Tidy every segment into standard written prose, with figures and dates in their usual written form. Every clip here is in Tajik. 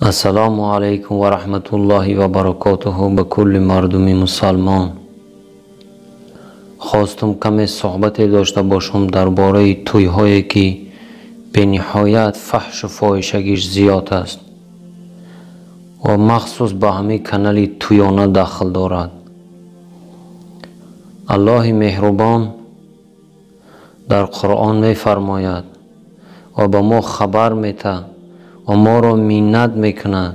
Ассалому алайкум ва раҳматуллоҳи ва баракотуҳу ба кулли мардуми мусалмон. Хостум каме суҳбате дошта бошам дар бораи тӯйҳое, ки бениҳоят фаҳшу фоҳишагиш зиёд аст ва махсус ба ҳамин канали Тӯёна дахл дорад. Аллоҳи меҳрубон дар Қуръон мефармояд ва ба мо хабар метаҳад ва моро миннат мекунад.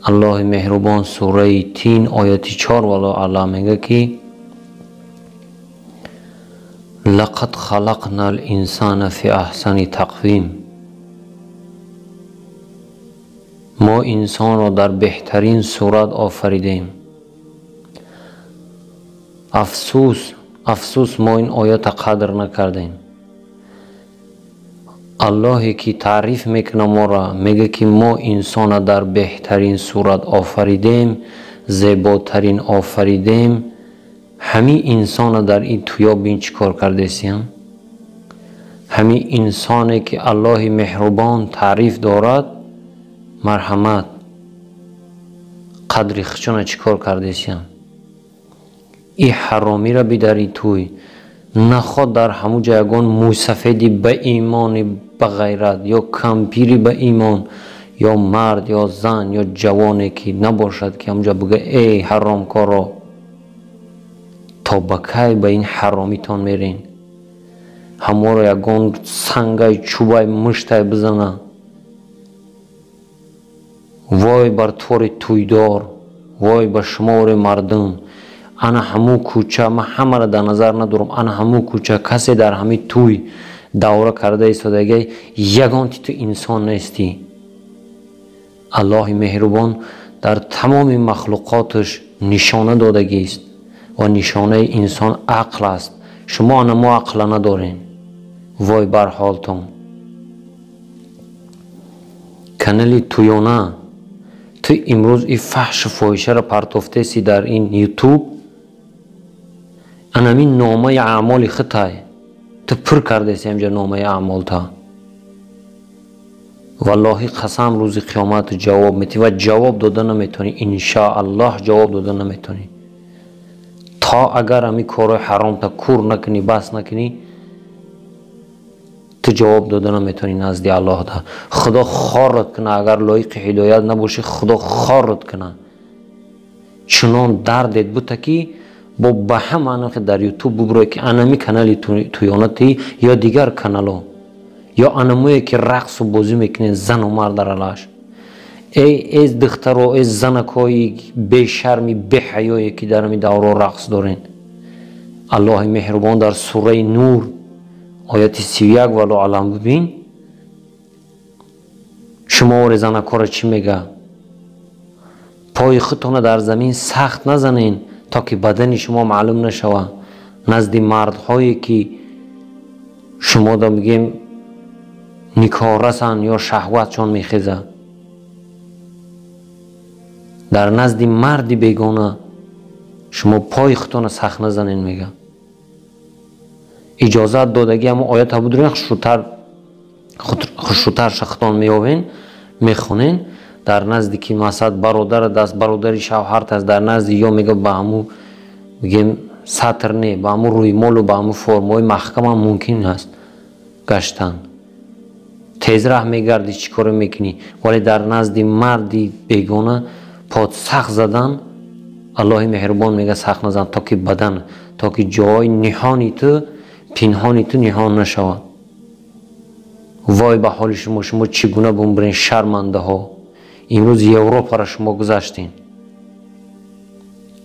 Аллоҳи меҳрубон сураи Тин, ояти 4, валлоҳу аълам, мега, ки лақад халақна л-инсана фи аҳсани тақвим. Мо инсонро дар беҳтарин сурат офаридем. Афсӯс, афсӯс, мо ин оята қадр накардем. Аллоҳе ки таъриф мекунад моро, мега, ки мо инсона дар беҳтарин сурат офаридем, зеботарин офаридем. Ҳамин инсона дар ин тӯё бин, чӣ кор кардесиям? Ҳамин инсоне ки Аллоҳи меҳрубон таъриф дорад, марҳамат, қадри худшона чӣ кор кардесиям? И ҳаромира бидари тӯй наход, дар ҳамун ҷа ягон мӯйсафеди ба имони, ба ғайрат, ё кампири ба имон, ё мард, ё зан, ё ҷавоне ки набошад, ки ҳамунҷа бига: «Эй ҳаромкоро, то ба кай ба ин ҳаромитон мерен?» Ҳаморо ягон сангай, чӯбай, муштай бизана. Вой бар твори тӯйдор, вой ба шумори мардум! Ана ҳамун кӯча, ман ҳамаро дар назар надорам, ана ҳамун кӯча касе дар ҳамин тӯй давра карда истодагай, ягонти ту инсон нестӣ. Аллоҳи меҳрубон дар тамоми махлуқоташ нишона додагист ва нишонаи инсон ақл аст. Шумо ана мо ақла надорем. Вой бар ҳолтон! Канали Тӯёна, ту имрӯз и фаҳшу фоҳишаро партофтеси дар ин Ютуб. Анамин номаи аъмоли хитай ту пур кардеси ҳамҷа номаи аъмолта. Валлоҳи қасам, рӯзи қиёмат ҷавоб метӣ ва ҷавоб дода наметавонӣ. Иншоаллоҳ, ҷавоб дода наметавонӣ, то агар ҳамин корҳои ҳаромта кур накунӣ, бас накунӣ, ту ҷавоб дода наметавонӣ назди Аллоҳда. Худо хорат куна, агар лоиқи ҳидоят набошӣ, Худо хорат куна. Чунон дардет бута, ки бо ба ҳама анахе дар Ютуб бубурое, ки анами канали Тӯёнати ё дигар канало, ё анамое ки рақсу бозӣ мекунед, зану мард аралаш. Эй, эй духтаро, эй занакҳои бешарми, беҳаёе ки дар ҳами давро рақс дорен, Аллоҳи меҳрубон дар сураи Нур, ояти 31, валлоҳу аълам, бибин, шуморе занакҳоро чӣ мега: «Пои худтонро дар замин сахт назанен, то ки бадани шумо маълум нашавад назди мардҳое ки шумо да мегем никоҳрасанд ё шаҳватшон мехезад. Дар назди марди бегона шумо пои худтонро сахт назанен», мега. Иҷозат додагӣ ҳамо оята будурен, хушрӯтар, хушрӯтар шахтон меёвен, мехонен. Дар назди ки масалан бародар даст, бародари шавҳарт аст, дар назди ё мега ба ҳаму бигем сатр не, ба ҳаму рӯймолу ба ҳаму формаҳои маҳкамам мумкин аст гаштан. Тезраҳ мегардӣ, чӣ коре мекунӣ, вале дар назди марди бегона под сахт задан, Аллоҳи меҳрубон мега: «Сахт назан, то ки бадан, то ки ҷои ниҳони ту, пинҳони ту ниҳон нашавад». Вой ба ҳоли шумо! Шумо чӣ гуна бумбирен, шармандаҳо? Имрӯз Европаро шумо гузаштем.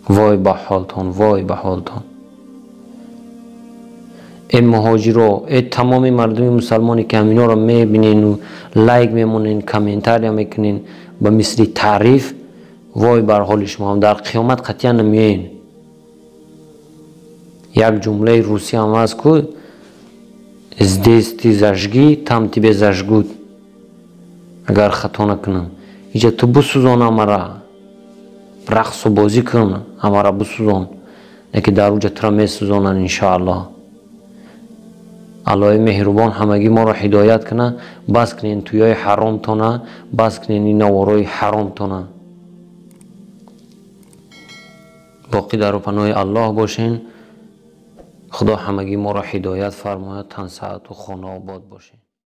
Вой ба ҳолтон, вой ба ҳолтон! Э муҳоҷиро, э тамоми мардуми мусалмоне ки ҳаминоро мебинену лайк мемонен, комментария мекунен ба мисли таъриф, вой бар ҳоли шумо! Дар қиёмат қатъиян намеоен. Як ҷумлаи русӣ ҳам аст ку: «Здесь ты зажги, там тебе зажгут», агар хато накунам. Иҷа ту бисӯзон амара, рақсу бозӣ кун, амара бисӯзон, лекин дар уҷа тура месӯзонанд, иншоаллоҳ. Аллоҳи меҳрубон ҳамагӣ моро ҳидоят куна. Бас кунен тӯёи ҳаромтона, бас кунен ин наворои ҳаромтона. Боқӣ дар паноҳи Аллоҳ бошен. Худо ҳамагӣ моро ҳидоят фармояд. Тансаату хонаобод бошен.